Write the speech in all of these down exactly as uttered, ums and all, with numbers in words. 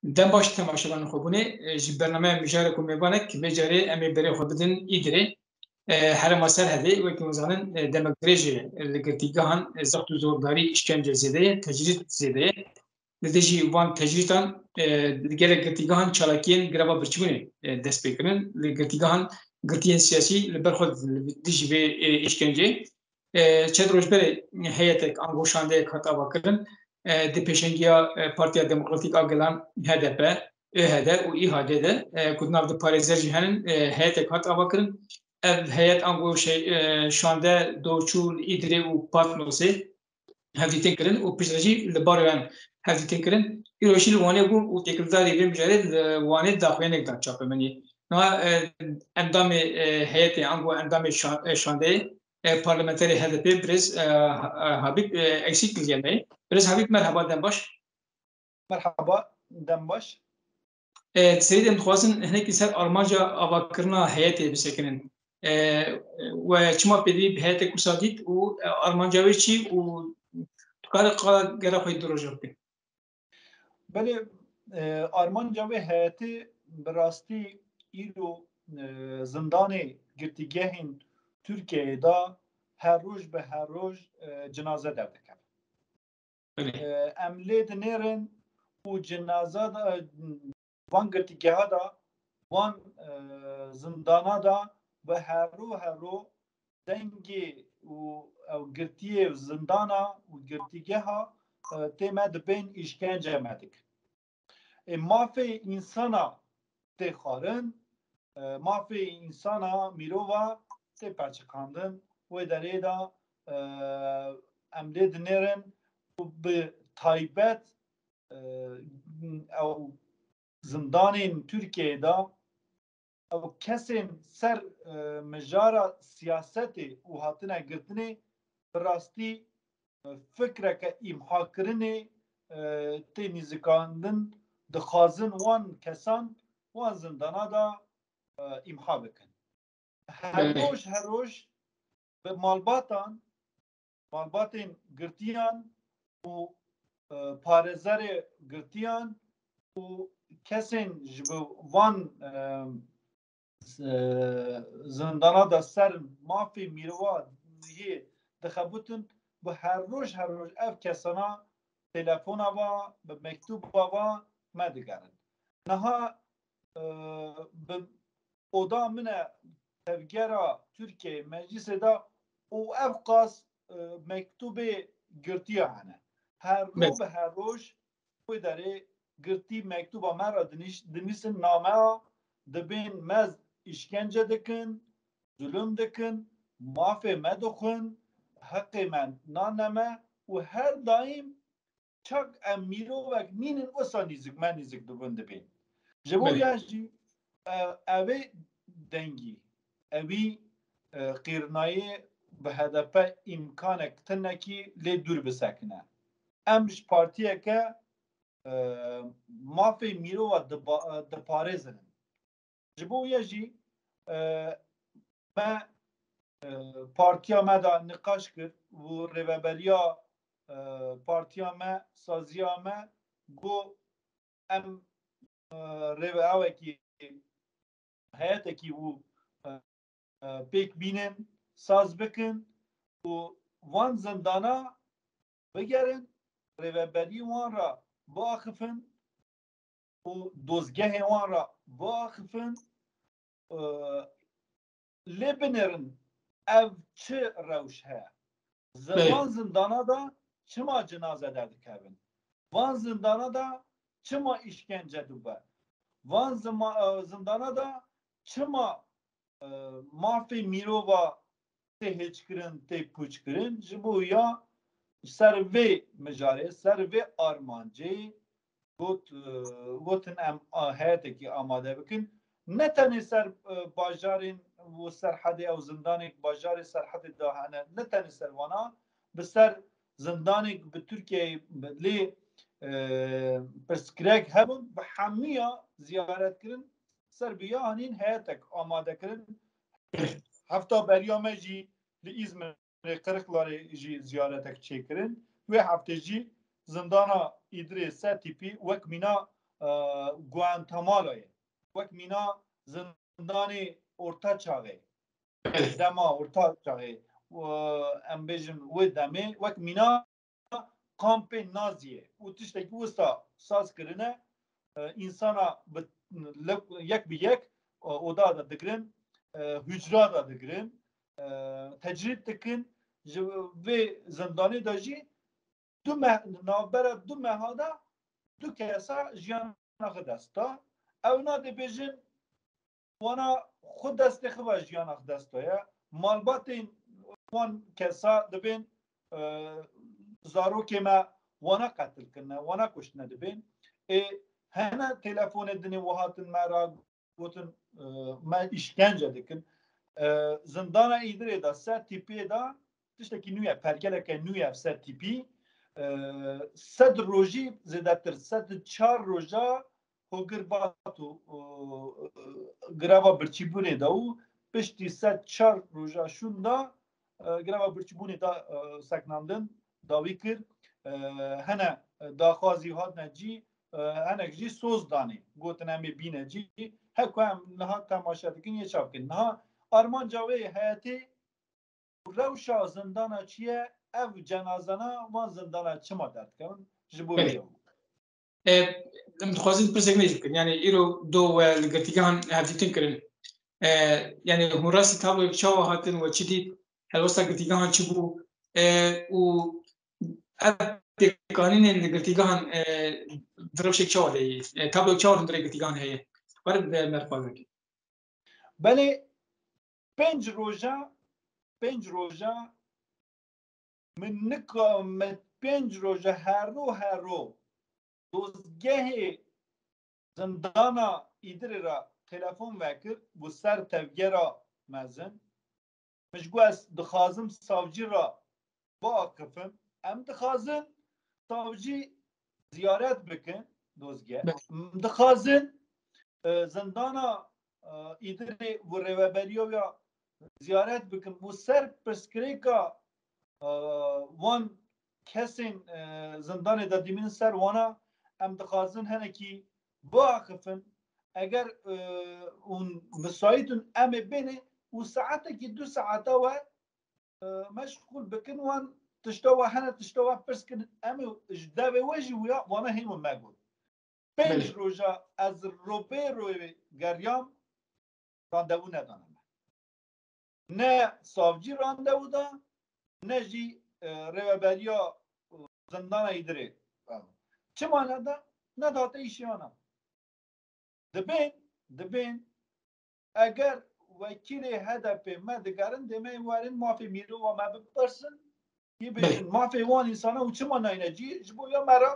Dem baş temaşevanên xwebûnê, e, ji bernameya mijarek û mêvanek vê carê em ê berê xwe bidin Îdirê. E, herêma Serhedê, wekî hûn zanin, e, demek dirêj e li girtîgehan, e, zext û zordarî, îşkence zêde ye, tecrîd zêde ye. Li dijî van tecrîdan, e, li gelek girtîgehan çalakiyên greva birçîbûnê, e, dest pê kirin. Li girtîgehan girtiyên siyasî li ber xwe li dijî vê, e, îşkenceyê. E, çend roj berê heyetek ango şandeyek hat avakirin, e, di pêşengiya, e, Partiya Demokratîk a Gelan, H D P, ÖHD û İHA'de de, e, ku di nav de parêzer jî henin, e, heyetek hat avakirin. Ev heyet ango şey, e, şande do çû li Îdirê û Patmosê hevdîtin kirin û piştre jî li Baroyan hevdîtin kirin. Îro jî li Wanê bûn û têkildarî vê mijarê li Wanê daxuyaniyek da çapemeniyê. Niha, e, endamê, e, heyetê ango endamê şa-, e, şandeyê, e, parlamenterê H D P birêz, e, Ha-, e, Habîb, e, eksîk kiriye me. Birêz Habîb, merhaba, dem baş. Merhaba, dem baş. E, di serî de em dixwazin hinekî ser armanca avakirina heyetê bisekinin. E, we çima pêdivî bi heyetek wisa dît û, e, armanca wê çi û tu karî qala gera xwe di roja bike? Belê, e, armanca wê heyetê bi rastî îro, e, zindanê girtîgehên Tirkiyeyê de her roj bi her roj, e, cinaze derdikevin. Belê. E, em lê dinêrin û cinaza da, van girtîgeha da, van, e, zindana da bi herro herro dengê û ew girtiyê zindana û girtîgeha, e, tê me dibên îşkence me dikin. Ê, mafê însana tê xwarin, e, mafê însana, mirova tê perçiqandin. Wê derê de, e, em lê dinêrin û bi taybet, e, ew zindanên Tirkiyeyê de ew kesên ser, e, mijara siyasetê û hatine girtinê bi rastî, e, fikreke îmhakirinê, e, tê nîzikandin, dixwazin wan kesan, wan zindana de, e, îmha bikin. Her Belê. roj, her roj bi malbatan, malbatên girtiyan û, e, parêzerê girtiyan û kesên ji bo van, e, e, zindana de ser mafê mirova yê dixebitin, bi her roj, her roj ev kesana telefona va, bi mektuba va me digerin. Niha, e, bi oda min e tevgera Tirkiyeyê meclisê de û ev qas, e, mektubê girtiya hene. Her roj Be- bi her roj wê derê girtî mektuba me re dinîş-, dinîsin, namea dibên me îşkence dikin, zulum dikin, mafê me dixwin, heqê me nane me û her daîm çak em mirovek nînin wisa nîzik, me nîzik dibin dibên. Ji bo Belê. ya jî, e, evê dengî, evî, e, qîrnayê bi H D P îmkanek tinekî lê dûr bisekine. Em ji partiyeke, e, mafê mirova diba-, e, diparêzin. Ji bo wê jî, e, me, e, partiya me de niqaş kir û rêveberiya, e, partiya me, saziya me got, em, e, rêve-, ewekî, heyetekî û, e, e, pêk bînin, saz bikin û van zindana bigerin, rêveberiyê wan re biaxifin û dozgehê wan re biaxifin, e, lê binêrin ev çi rewş heye? Zi-, Belê. van zindana de çima cinaze derdikevin? Van zindana de çima îşkence dibe? Van zima-, e, zindana de çima, e, mafê mirova tê hêçkirin, tê pûçkirin? Ji bo ya ser vê mijarê, ser vê armancê got, e, gotin em a-, heyetekî amade bikin. Ne tenê ser, e, bajarên û Serhedê ew zindanê bajarê Serhedê de hene, ne tenê ser wana, bi ser zindanê bi Tirkiyeyê lê, e, pirsgirêk hebûn, bi hemiya ziyaret kirin, ser bi ya anîn heyetek amade kirin. Hefta beriya me jî li Îzmir Qiriklarê jî ziyaretek çêkirin. Wê heftê jî zindana Îdirê Sertîpî wek mîna e, Guantanamo ye. Wek mîna zindanê orta çaxê. Dema orta çaxê, e, em bêjin wê demê, wek mîna kampê Naziyê û tiştekî wisa saz kirine, e, însana bi, li, yek bi yek, e, oda de digirin, e, hucra de digirin, e, tecrîd dikin. Ji vê zindanê de jî du meh, navbera du meha de du kesa jiyana xwe dest da. Ewna dibêjin, wana xwe destê xwe ve jiyana xwe dest daye. Malbatên wan kesa dibên, e, zarokê me wana qetil kirine, wana kuştine dibên. Ê, hene telefonê dinê û hatin me re gotin, e, me îşkence dikin. E, zindana Îdirê de ser tîpê de tiştekî nû ye, pergeleke nû ye ser tîpî. E, sed rojî zêdetir, sed çar roja hogir bat û, e, greva birçîbûnê de û piştî sed çar roja şûn de, e, greva birçîbûnê de, e, seknandin dawî kir. E, hene daxwazî hatine cî, e, hinek jî soz danê. Gotin em ê bîne cî. Heko em niha temaşe dikin yê çav bikin. Niha armanca wê heyetê û rewşa zindana çi ye? Ev cenazana van zindana çima derdikevin? Ji bo Belê. Wê ye. E, em dixwazin pirsek nêjî bikin. Yani îro do we li girtîgehan hevdîtin kirin. E, yani hûn rastî tabloyek çawa hatin we çi dît? Helwesta girtîgehan çi bû? E, û ev pêkanînên li girtîgehan, e, di rewşek çawa de yê? E, tabloyek çawa hundirê girtîgehan heye? Were bi me re parve bikin. Belê pênc roja, pênc roja min nika, min pênc roja her ro, her ro dozgehê zindana Îdirê re telefon vekir, bû ser tevgera mezin. Min ji got, ez dixwazim savcî re biaqifim. Em dixwazin savcî ziyaret bikin, dozge. Be- Em dixwazin, e, zindana, e, Îdirê û rêveberiya wê ziyaret bikin. Û ser pirsgirêka, e, wan kesên, e, zindanê de dimînin ser wana, em dixwazin henekî biaxifin. Eger, e, hûn misaît in, em ê bêne û saetekî du saeta we, e, meşxûl bikin wan tişta we hene, tişta we pirs kirin. Em ê ji devê we jî wiya wana hêmo me got. Pênc Belê. roja ez robê royê geriyam, randevu nedane me. Ne savcî randevu da, ne jî, e, rêveberiya, e, zindana Îdirê. Çima neda? Nedate îşiyana. Dibên, dibên, eger wekîlê H D P me digerin, dê me werin mafê mîrova me bipirsin. Yê Belê. bêjin, mafê wan însana û çima nayne cî, ji bo ya me re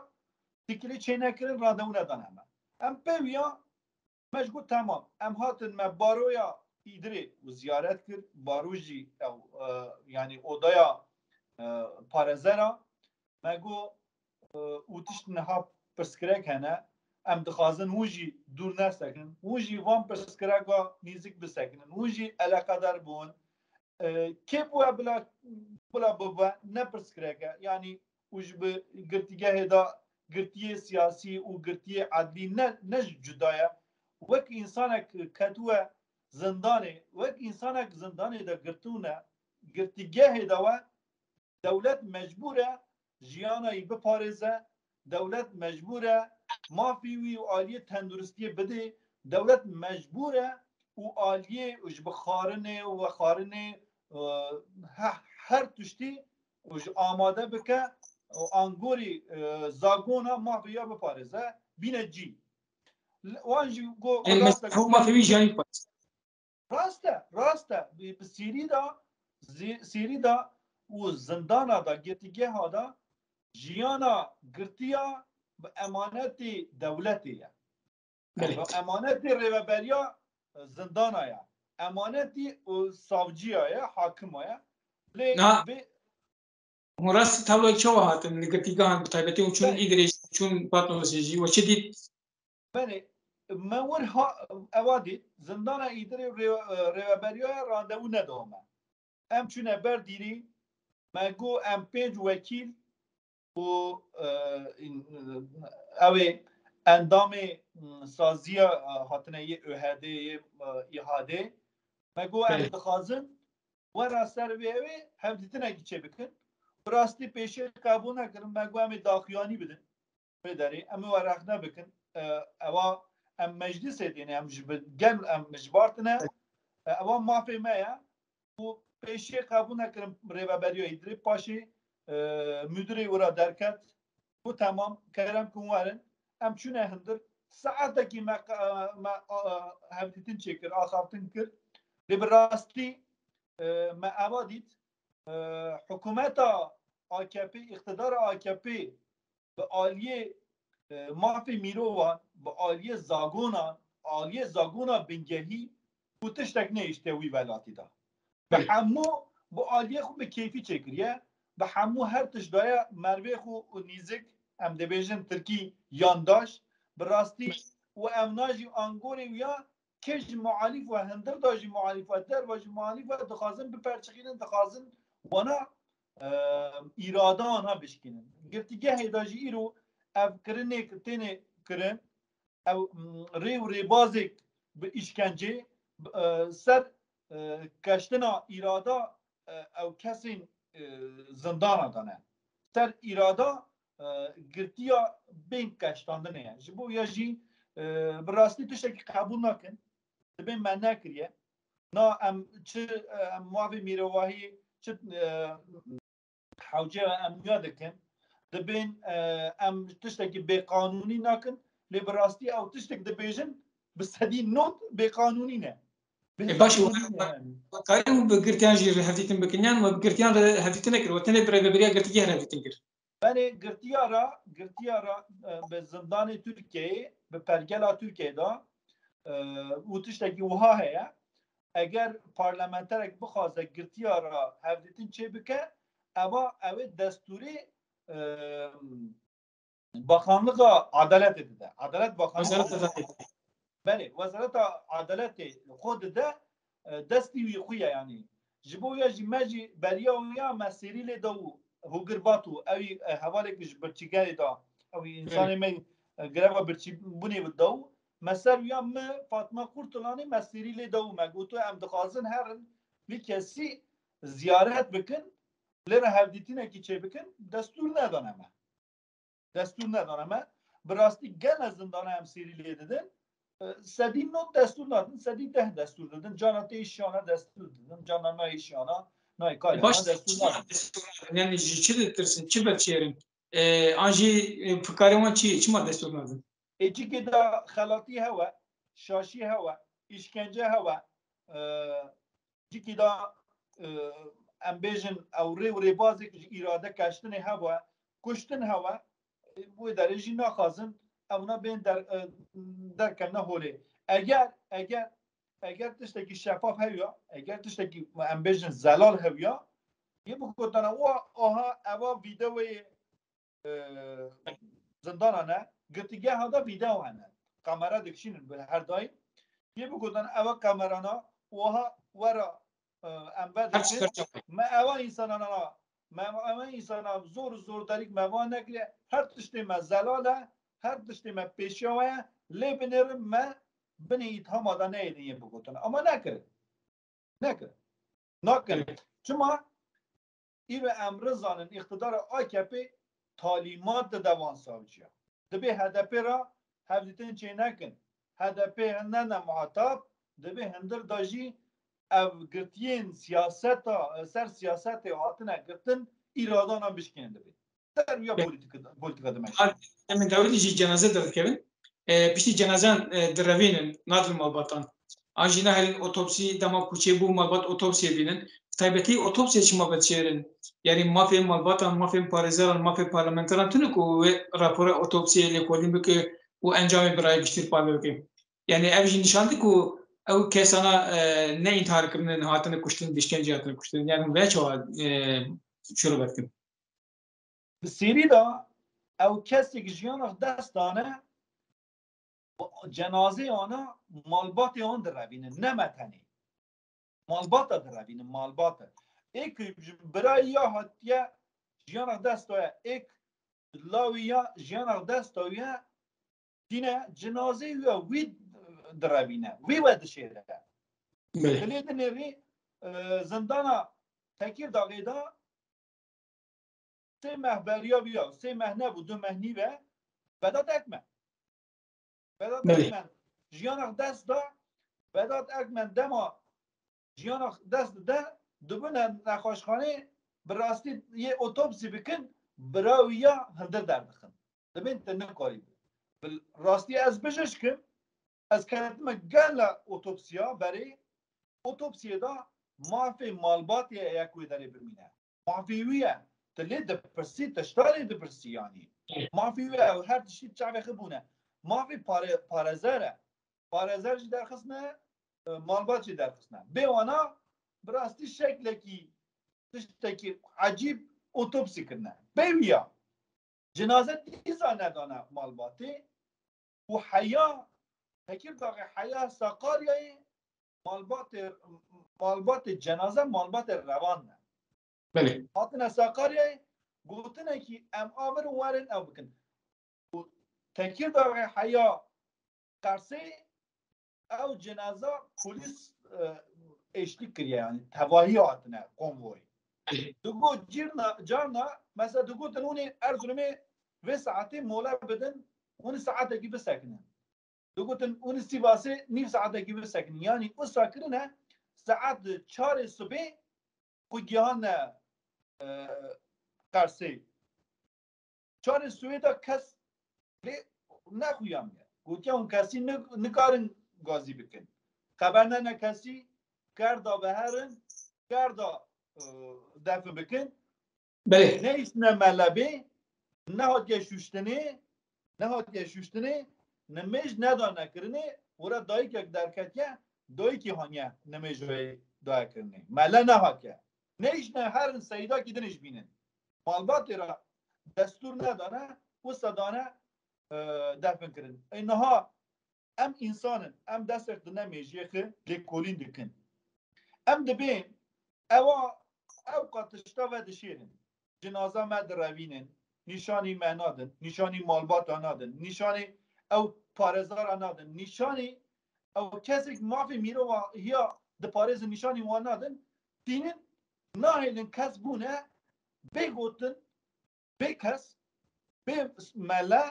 tikilî çênekirin, randevu nedane me. Em pê wiya, me ji got, temam. Em hatin me baroya Îdirê û ziyaret kir. Baro jî ew, e, yani odaya, e, parêzera. Me got, e, û tişt niha pirsgirêk hene. Em dixwazin hûn jî dûr nesekinin. Hûn jî van pirsgirêka nîzik bisekinin. Hûn jî eleqedar bûn. E, kê bû bila, bila bibe, ne pirsgirêk e. Yani û ji bi girtîgehê de girtiyê siyasî û girtiyê edlî ne, ne cuda ye. Wek însanek ketûye zindanê, wek însanek zindanê de girtûne, girtîgehê de we, dewlet mecbûr e jiyana wî biparêze, dewlet mecbûr e mafî wî û aliyê tenduristiyê bidê, dewlet mecbûr e û aliyê û ji bi xwarinê û vexwarinê, e, he-, her tiştî û ji amade bike û angorî, e, zagona mafê ya biparêze, bîne cî. Wan jî got, Ê, rast e, mes-, got, mafê wî jî yanî biparêze. Rast e, rast e. Bi, bi Sîrî de, Zî-, Sîrî de û zindana de, girtîgeha de jiyana girtiya bi emanetê dewletê ye. Belê. Bi emanetê rêveberiya zindana ye. Emanetî û savciya ye, hakima ye. Lê Na, bi hûn rastî tabloyek çawa hatin li girtîgehan bi taybetî û çûn Belê. Îdirê, çûn Patnosê jî we çi dît? Belê, me wir ha, ewa dît, zindana Îdirê rê-, rêveberiya randevu nedaw me. Em çûne ber dîrî, me got em pênc wekîl û, e, in-, ew ê endamê, m, saziya, e, hatine yê ÖHD'ê, yê, e, İHA'dê. Me got, em Belê. dixwazin wera ser vê ew ê hevdîtinekî çêbikin. Bi rastî pêşê qebûl nekirin. Me got, em ê daxuyanî bidin. Vê derê em ê werexne bikin. E, ewa em meclisê dîne, em ji bi gel, em ji bar tine. E, ewa mafê me ye. Û pêşiyê qebûl nekirin rêveberiya Îdirê. Paşê, e, müdürê wira derket. Got, temam, kerem kin werin. Em çûne hundir. Saetekî me, me, e, hevdîtin çêkir, axaftin kir. Lê bi rastî, e, me eva dît, e, hikûmeta AKP, îqtidara AKP bi aliyê, e, mafê mirovan, bi aliyê zagonan, aliyê zagona bingehî û tiştek nehişte wî welatî de. Bi Belê. hemû, bi aliyê xwe bi keyfî çêkiriye, bi hemû her tişt daye mervê xwe û nîzik, em dibêjin tirkî yandaş, bi rastî û ev na jî angorê wî ya kê ji muhalîf ve, hundir da jî muhalîf ve, derva jî muhalîf ve, dixwazin biperçixînin, dixwazin wana, e, îrada wana bişkînin. Girtîgehê de jî îro ev kirinê ki têne kirin, ew, m, rê û rêbazêk bi îşkencê, e, ser, e, keştina îrada, e, ew kesên, e, zindana de ne. Ser îrada, e, girtiya bên keştandinê ye. Ji bo ya jî, e, bi rastî tiştekî qebûl nakin. Dibên me nekiriye. Na em çi, e, em mafê mîrovahî, çi, e, hewce em ya dikin. Dibên, e, em tiştekî bêqanûnî nakin. Lê bi rastî ew tiştek dibêjin bi sedî nod bêqanûnî ne. Ê, baş, Bêqanûnî ne yani. Karî û bi girtiyan jî re hevdîtin bikin, yan we bi girtiyan re hevdîtin nekir, we tenê bi rêveberiya girtîgehê re hevdîtin kir? Belê, girtiya ra, girtiya ra, e, bi zindanê Tirkiyeyê, bi pergela Tirkiyeyê de, e, û tiştekî wiha heye. Eger parlamenterek bixwaze girtiya ra hevdîtin çê bike, eva ew ê destûrê, e, Baxanliga Edaletê dide. Edalet Baxanliga Wezareta Edaletê. Belê, Wezareta Edaletê xwe dide, e, destî wî xwe ye, yanî. Ji bo ya jî me jî beriya wî ya me sêrî lê da û hûgirbat û ewî, e, hevalek ji birçîgerê da, ewî Belê. însanê me, e, greva birçîbûnê bi da û me ser wî ya me Fatma Kurtulanê me sêrî lê da û me goto em dixwazin herin vî kesî ziyaret bikin, lê re hevdîtinekî çê bikin, destûr nedane me. Destûr nedane me. Bi rastî gele zindana em sêrî lê didin. E, sedî nod destûr nadin, sedî deh destûr didin. Cana tê şiyana destûr didin. Cana nayê şiyana, nayê kalana Baş, destûr çima nadin. destûr nadin? Yani ji çi ditirsin, çi berçêrin? E, an jî, e, fikarê wan çi ye? Çima destûr nadin? Ê, cikê de xelatî hewe, şaşî hewe, îşkence hewe. E, Cikî da, e, em bêjin ew rê û rêbazek ji îrade keştinê hebe, kuştin hebe, e, wê derê jî naxwazin evna bên der, e, derkevne holê. Eger, eger, eger tiştekî şefaf hewiya, eger tiştekî em bêjin zelal hewiya, yê bigotana, wa, aha, eva vîdeoyê e, zindana ne, girtîgeha de vîdeo hene. Kamera dikişînin bi her daîm. Yê bigotin, eva kamerana, wiha wera, e, em ve Her dikin. Me eva însanana, me eva însana zor zor derîk me va nekiriye. Her tiştê me zelal e, her tiştê me pêşiya we ye. Lê binêrin me binê îthama de neyê din yê bigotin. Ama nekirin. Nekirin. Nakirin. Evet. Çima? Îro em rizanin îqtidara A K P talîmat dide van savcîya. Dibê H D P ra hevdîtin çê nekin. H D P ne ne muhatap, dibê hindir da jî ev girtiyên siyaseta, ser siyasetê hatine girtin, îradana bişkînin dibê. Ser ya Be- polîtika, polîtika demek. Em dawetî jî cenaze derdikevin. E, piştî cenazeyan, e, direvînin, nadin malbatan. An jî naherin otopsî, dema ku çêbû malbat otopsiyê bînin. Taybetî otopsiyê çima vedişêrin? Yani mafên malbatan, mafên parêzeran, mafên parlamenteran tune ku wê rapora otopsiyê lêkolîn bike û encamê bi raya giştî parve bike. Yani ev jî nîşan dide ku ew kesana, e, ne întihar kirine, hatine kuştin, bi îşkence hatine kuştin. Yani hûn vê çawa, e, şirove dikin? Bi sêrî de ew kesek jiyana xwe dest dane, cenazê wana malbatê wan direvînin, ne me tenê. Malbata direvînin, malbata. Ê ku ji birayî ya hatiye jiyana xwe dest daye, ê ku lawî ya jiyana xwe dest daye, tîne cinazeyê wî ya wî direvîne, wî we dişêre. Belê. Dilê dinêrî e, zindana Tekîrdağê de sê meh beriya viya, sê meh nebû, du meh nîve, Vedat Ekmen. Vedat Belê. Ekmen jiyana dest da, Vedat Ekmen dema jiyana dest dide, dibine nexweşxanê, bi rastî yê otopsî bikin, bira wî ya hundir derdixin. Dibên te nikarî. Bi rastî ez bijîşkim, ez ketime gela otopsiya berê, otopsiyê de mafê malbatê ye yek wê derê bimîne. Mafê wî ye. Tu lê dipirsî, tişta lê dipirsî yanî. Mafê wî ye, ew her tiştî çavê xwe bûne. Mafê pare, parezer e. Parezer jî derxistine, e, malbat jî derxistine. Bê wana bi rastî şeklekî, tiştekî ecîb otopsî kirine. Bê wî ya. Cinaze dîsa nedane malbatê û heya Tekîrdağê, heya Sakaryayê malbatê, malbatê cenaze malbatê revan ne. Belê. Hatine Sakaryayê gotinekî em a birin werin ew bikin. Û Tekîrdağê heya Qersê ew cenaza polîs e, eşlik kiriye, yanî tevahî hatine konvoy. Digot cîrna, carna, mesela digotin hûn ê Erzurumê vê saetê mole bidin, hûn ê saetekî bisekinin. Digotin hûn ê Sîvasê nîv saetekî bisekinin. Yanî wisa kirine saet çarê sibê xwe gihane e, Qersê. Çarê Swêda kes lê nexuyamiye. Gotiye hûn kesî ni-, nikarin gazî bikin. Xeber nene kesî, kerda veherin, kerda e, defin bikin. Belê. Neyşine melebê, nehatiye şuştinê, nehatiye şuştinê, nimêj neda nekirinê, wira dayikek derketiye, dayikî haniye nimêj wê daya kirinê. Mele nehatiye. Neyşine herin seyda kî din jî bînin. Malbatê re destûr nedane, wisa dane e, defin kirin. Ey niha em însan in, em destek dine mêjiyê xwe lêkolîn dikin. Em dibên ewa ew qat tişta vedişêrin. Cinaza me direvînin, nîşanî me nadin, nîşanî malbata nadin, nîşanî ew parêzara nadin, nîşanî ew kesek mafê mirovahiya diparêzin nîşanî wan nadin, tînin nahêlin kes bûne bê gotin, bê kes, bê mele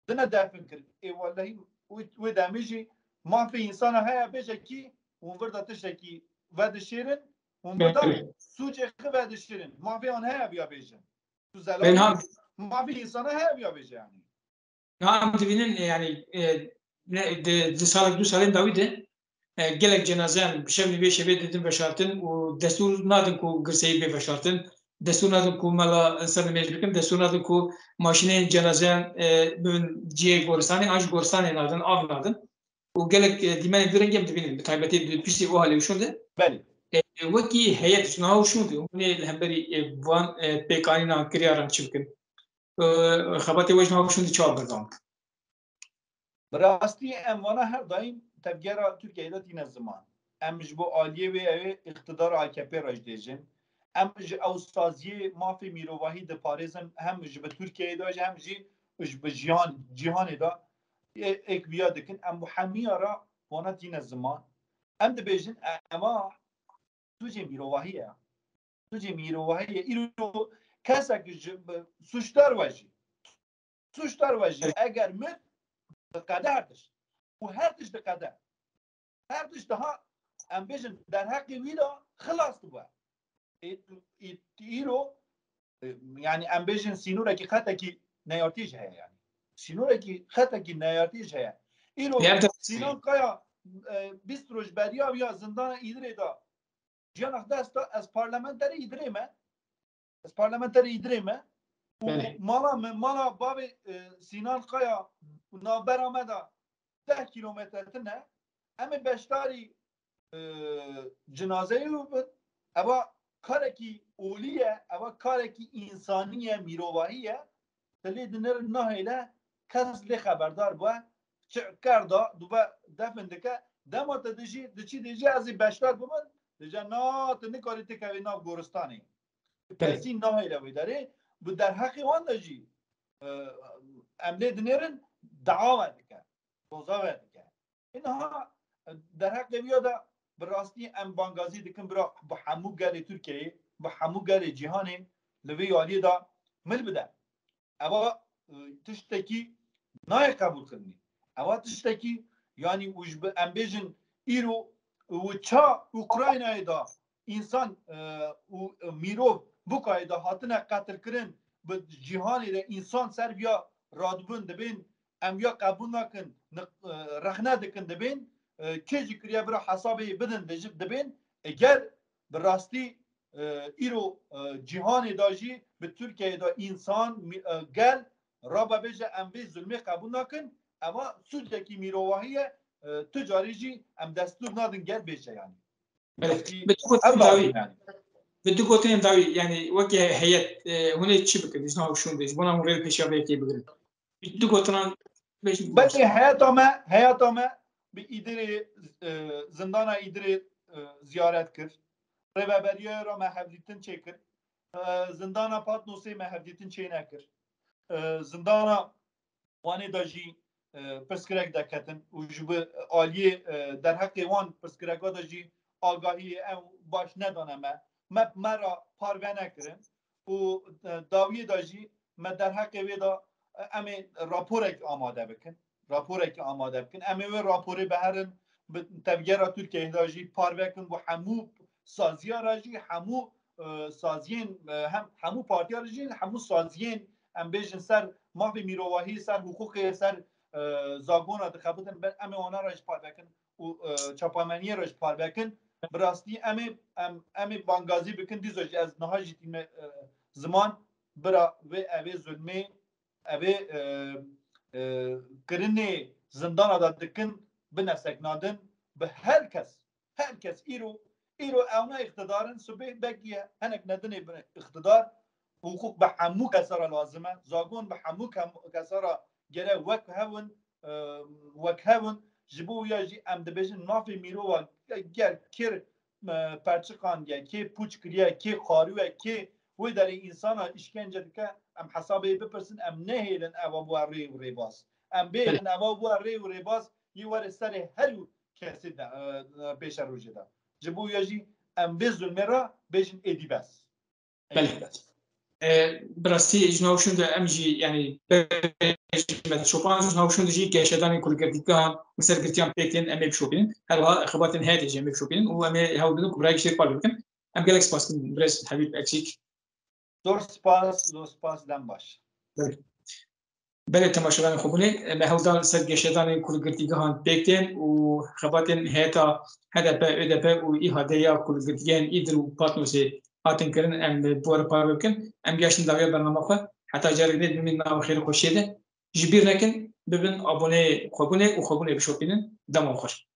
dine defin kir. Ê wellehî wê, wê demê jî mafê însana heye bêje kî hûn vir de tiştekî vedişêrin, hûn vir de sûcê xwe vedişêrin. Mafê wan heye viya bêjin. Tu zelal mafê însana heye viya bêje yanî. Niha em dibînin, e, yanî, e, ne, di, di salek, du salên dawî de, e, gelek cenazeyan bi şevê vê şevê didin veşartin û destûr nadin ku girseyî bê veşartin. Destûr nadin ku mela însan nimêj bikin. Destûr nadin ku maşînên cenazeyan, e, bibin cihê goristanê, an jî goristanê nadin, av nadin. Û gelek, e, dîmenên vî rengî em dibînin. Bi taybetî di piştî o halê û şûn de. Belê. E, wekî heyet ji niha û şûn de hûn ê li hemberî, e, van, e, pêkanînan, kiryaran çi bikin? E, xebatê we ji niha û şûn de çawa berdewam dikin? Bi rastî em vana her daîm tevgera Tirkiyeyê de tîne ziman. Em ji bo aliyê wê ew ê îqtidara A K P re jî dêjin. Em ji ew saziyê mafê mîrovahî diparêzin, hem ji bi Tirkiyeyê de jî, hem jî ji bi jihan, cîhanê de ê-, êk viya dikin. Em bi hemiya re vana tîne ziman. Em dibêjin, e-, ema sûcê mîrovahî ye. Sûcê mîrovahî ye. Îro kesek ji, bi, sûcdar we jî. Sûcdar we jî. Eger mir, diqede her tişt. Û her tişt diqede. Her tişt daha, em bêjin, derheqê wî de xilas dibe. Ê, ê, îro, e, yanî em bêjin sînorekî, xetekî neyartî jî heye yanî. Sînorekî, xetekî neyartî jî heye. Îro Sînan Kaya, e, bîst roj beriya viya zindana Îdirê de jiyana xwe dest da, ez parlamenterê Îdirê me. Ez parlamenterê Îdirê me. Û mala me, mala bavê, e, Sînan Kaya navbera me de deh kîlometre tune. Em ê beşdarî, e, cinazeyê wî bin. Eva karekî olî ye, eva karekî însanî ye, mîrovahî ye. Te lê dinêrin nahêle kes lê xeberdar bû. Çi kerda, dûbe defin dike. Dema te dijî, diçî dijî ez ê beşdar bibim, dije na, tu nikarî tikevî nav goristanê. Kesî nahêle wê derê. Bi derheqê wan de jî, e, em lê dinêrin, dua vedike, doza vedike. Ê niha derheqê vîya de bi rastî em bangazî dikin bira bi hemû gelê Tirkiyeyê, bi hemû gelê cîhanê li vê aliyê de mil bide. Ewa, e, tiştekî nayê qebûlkirinî. Ewa tiştekî, yanî û ji bi em bêjin îro û ça Ukraynayê de însan, e, û mirov bikayê de hatine qetilkirin, bi cîhanê de însan ser viya radibûn dibên, em viya qebûl nakin, ni-, e, rexne dikin dibên, e, kê jî kiriye bira hesabê bidin dibên, eger bi rastî, e, îro, e, cîhanê de jî bi Tirkiyeyê de însan, mî-, e, gel rabe bêje em vê zulmê qebûl nakin, ema sûcekî mîrovahî ye, e, tu carî jî em destûr nadin gel bêje yanî. Belê. Bi du gotinên dawî, bi du gotinên dawî, yanî weke heyet, e, hûn ê çi bikin? Ji nav şûn de, ji bona hûn rê pêşiya vê yekê bigirin. Bi du gotinan bêjin. Belê, heyeta me, heyeta me bi Îdirê, e, zindana Îdirê, e, ziyaret kir. Rêveberiya re me hevdîtin çêkir. E, zindana Patnosê me hevdîtin çênekir. E, zindana Wanê de jî, e, pirsgirêk derketin û ji bi aliyê, e, derheqê wan pirsgirêka de jî agahiyê ew baş nedane me. Me, me re parve nekirin û, e, dawiyê de jî me derheqê wê de, e, em ê raporek amade bikin. Raporek amade bikin. Em ê wê raporê biherin, bi tevgera Tirkiyeyê de jî parve kin, bi hemû saziya re jî, hemû, e, saziyên, e, hem, hemû partiya re jî, hemû saziyên, em bêjin, ser mafê mîrovahî, ser hiqûqê, ser, e, zagona dixebitin, ber em ê wana re jî parve kin û, e, çapemeniyê re jî parve kin. Bi rastî em ê, em, em ê bangazî bikin, dîsa jî ez niha jî tîme, e, ziman, bira vê evê zulmê, evê, e, e, kirinê zindana de dikin, bine seknadin, bi her kes, her kes îro, îro ewna îqtidarin, sibê belkî henek nedinê bi îqtidar, hiqûq bi hemû kesa re lazim e, zagon bi hemû kem-, kesa re gere wek hewin, e, wek hewin, ji bo wiya jî em dibêjin mafê mîrova ger kir, e, perçiqandiye, kê pûç kiriye, kê xarû ye, kê wê derê însana îşkence dike, em hesabê bipirsin, em nehêlin ewa bû rê û rêbaz. Em bêhêlin ewa bû rê û rêbaz, yê were serê her û kesê de, e, e, pêşerojê de. Ji bo ya jî em vê zulmê re bêjin êdî bes. Belê. E, bi rastî ji nav şûn de em jî, yanî, berê ji me çopan, ji nav şûn de jî geşedanên kulgirtîgehan li ser girtiyan pêk tên em ê bişopînin. Her wiha xebatên heyetê jî em ê bişopînin û em ê hewl bidin ku birayekî jê re parve bikin. Em gelek spas dikin birêz Hebîb Eksîk. Zor spas, zor spas, dem baş. Belê. Belê, temaşevanên xwebûnê, me hewl da li ser geşedanên kulgirtîgehan pêk tên û xebatên heyeta H D P, ÖDP û ÎHD'ê ya kulgirtîgehên Îdir û Patnosê hatin kirin, em bi we re parve bikin. Em gihiştin dawiya bernama xwe. Heta careke din bimînin nava xêr û xweşiyê de. Ji bîr nekin, bibin aboneyê xwebûnê û xwebûnê bişopînin. Dema xweş.